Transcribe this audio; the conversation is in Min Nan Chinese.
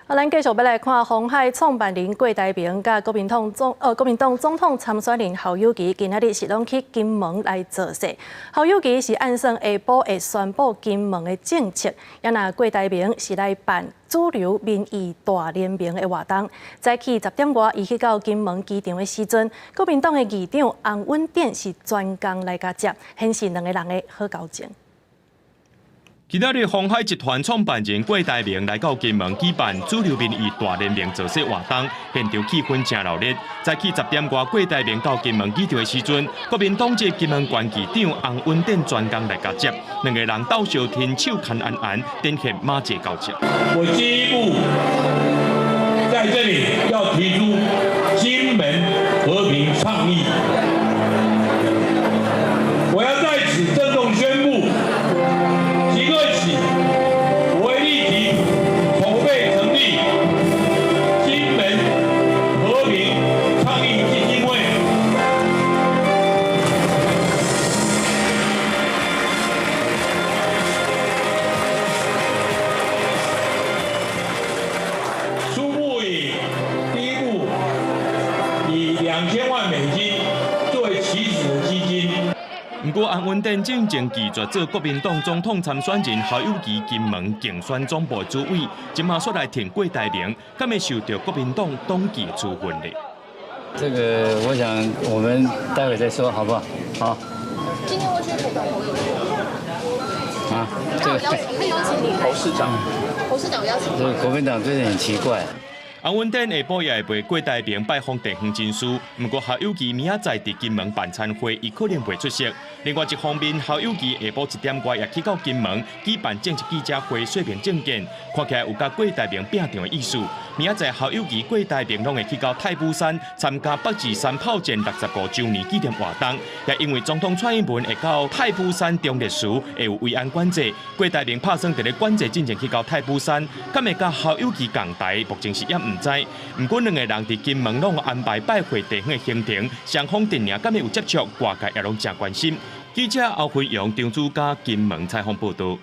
啊，咱繼續欲來看鴻海創辦人郭台銘佮國民黨總統參選人侯友宜，今仔日是攏去金門來造勢。侯友宜是按算下晡會宣布金門的政策，啊若郭台銘是來辦主流民意大聯盟的活動。早起10點外，伊去到金門機場的時陣，國民黨的議長洪文典是專工來共接，顯示兩个人的好交情。今仔日鴻海集團創辦人郭台銘來到金門舉辦主流民意大聯盟造勢活動，現場氣氛誠熱鬧。早起10點外，郭台銘到金門機場的時陣，國民黨籍金門縣議長洪文典專工來共接，兩个人鬥相牽手牽絚絚，展現馬際交情。我進一步在這裡要提出金門和平倡議，我要在此鄭重宣布。即刻起，我會立即籌備成立金門和平倡議基金會。初步以第一步以2000萬美金作為起始的基金。毋過，洪文典進前拒絕做國民黨總統參選人侯友宜金門競選總部主委，這馬煞來挺郭台銘，敢會受著國民黨黨紀處分咧？這個我想我們待會再說，好不好？好。今天會去陪同侯友宜。啊，這個他邀請你，侯市長，侯市長邀請你。這個國民黨最近很奇怪。洪文典下晡也會陪郭台銘拜訪地方人士，毋過侯友宜明仔載佇金門辦餐會，伊可能袂出席。另外一方面，侯友宜下晡1點外也去到金門舉辦政治記者會，說明政見，看起來有佮郭台銘拚場的意思。明仔載侯友宜、郭台銘攏會去到太武山參加北二山炮戰65週年紀念活動，也因為總統蔡英文會到太武山忠烈祠會有維安管制，郭台銘拍算佇咧管制進前去到太武山，敢會佮侯友宜仝台，目前是猶毋知。毋過兩个人佇金門攏有安排拜會地方的行程，雙方陣營敢會有接觸，外界也攏誠關心。記者歐輝陽、張主家金門採訪報導。